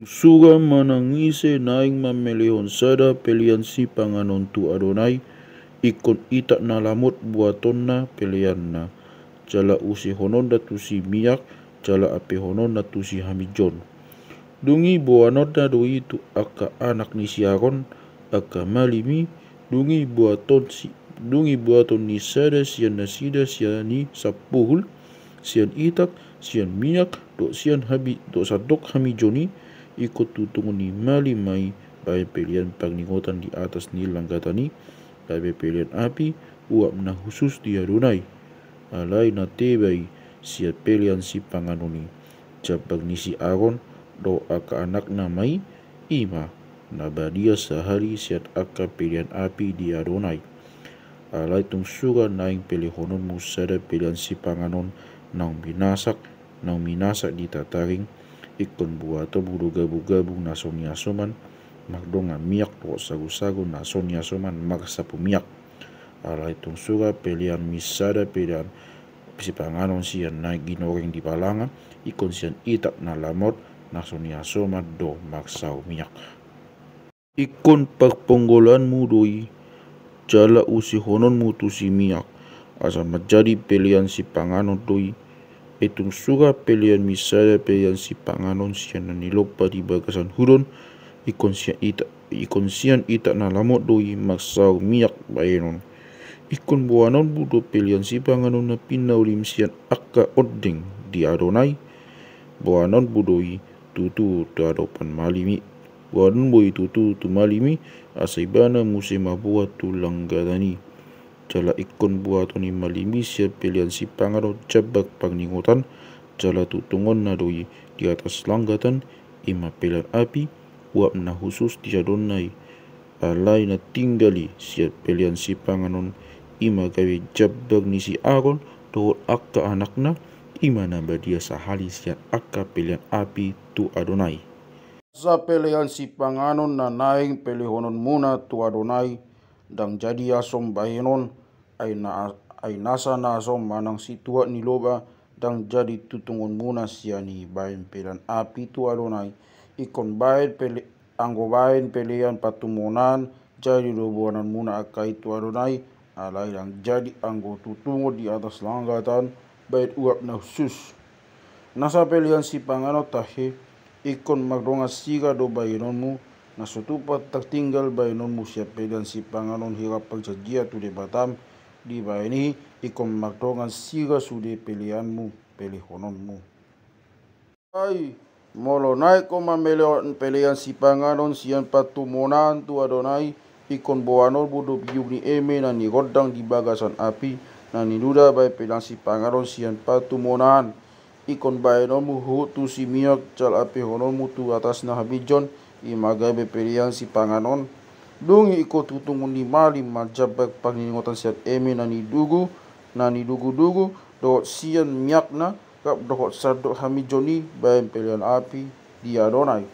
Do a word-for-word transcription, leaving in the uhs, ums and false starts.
Suga manang ise naeng mamelehon sada pelean sipanganon tu Adonai, ingkon itak na lamot buatonna peleanna, jala usehononna tusi miak, jala ampehononna tusi hamijon. Dung i boanonna do i tu angka anak ni si Aron, angka malim i, dung i boaton si, dung i boaton ni sada sian nasida sian i sampuhul, sian itak, sian miak, dohot sian habi, dohot sandok hamijon i, ingkon tutungon ni malim ma i bahen pelean pangningotan di atas ni langgatan i, gabe pelean api, uap na hushus di Adonai. Alai na teba i sian pelean sipanganon i, jambak ni si Aron, dohot angka anakna ma i, i ma na badia sahali sian angka pelean api di Adonai. Alai tung suga naeng pelehononmu sada pelean sipanganon naung binasak, naung binasak di tataring, ingkon buatonmu do gabugabug na so niasoman, mardongan miak dohot sagusagu na so niasoman marsapu miak. Alai tung suga peleanmi sada pelean sipanganon sian na ginoreng di balanga, ingkon sian itak na lamot na so niasoman do marsau miak. Ingkon parponggolanmu do i, jala usehononmu tusi miak, asa manjadi pelean sipanganon do i. Ai tung suga peleanmi sada pelean sipanganon sian na nilompa di bagasan hudon, ingkon sian itak, ingkon sian itak na lamot do i marsau miak bahenon. Ingkon boanonmu do pelean sipanganon na pinaulim sian angka ondeng di Adonai, boanonmu do i tutu tu adopan malim i. Boanonmu do i tutu tu malim i, asa ibana muse maboan tu langgatan i. Jala ingkon buaton ni malim i sian pelean sipanganon jambak pangningotan, jala tutungonna do i di atas langgatan, i ma pelean api, uap na hushus di Adonai. Alai na tinggal i sian pelean sipanganon, i ma gabe jambak ni si Aron dohot angka anakna, i ma na badia sahali sian angka pelean api tu Adonai. Nasa pelean sipanganon na naeng pelehononmuna tu Adonai, ndang jadi asom bahenon, ai na, ai nasa na asom manang situak ni loba, ndang jadi tutungonmuna sian i bahen pelean api tu Adonai. Ingkon bahen pele, anggo bahen pelean patumonaan, jadi do boanonmuna angka i tu Adonai, alai ndang jadi anggo tutungon di atas langgatan bahen uap na hushus. Nasa pelean sipanganon tahe, ingkon mardongan siga do bahenonmu, na so tupa tartinggal bahenonmu sian pelean sipanganon hira parjanjian tu Debatam, dibahen i ingkon mardongan siga sude peleanmu, pelehononmu. Ai, molo naeng ho mamelehon pelean sipanganon sian patumonaan tu Adonai, ingkon boanonmu do biung ni eme na nirondang di bagasan api, na ninuda bahen pelean sipanganon sian patumonaan. Ingkon bahenonmu huhut tusi miak, jala ampehononmu tu atasna hamijon, i ma gabe pelean sipanganon. Dung i ingkon tutungon ni malim ma jambak pangningotan sian eme na nidugu, na nidugudugu, dohot sian miakna, rap dohot sandok hamijon i bahen pelean api di Adonai.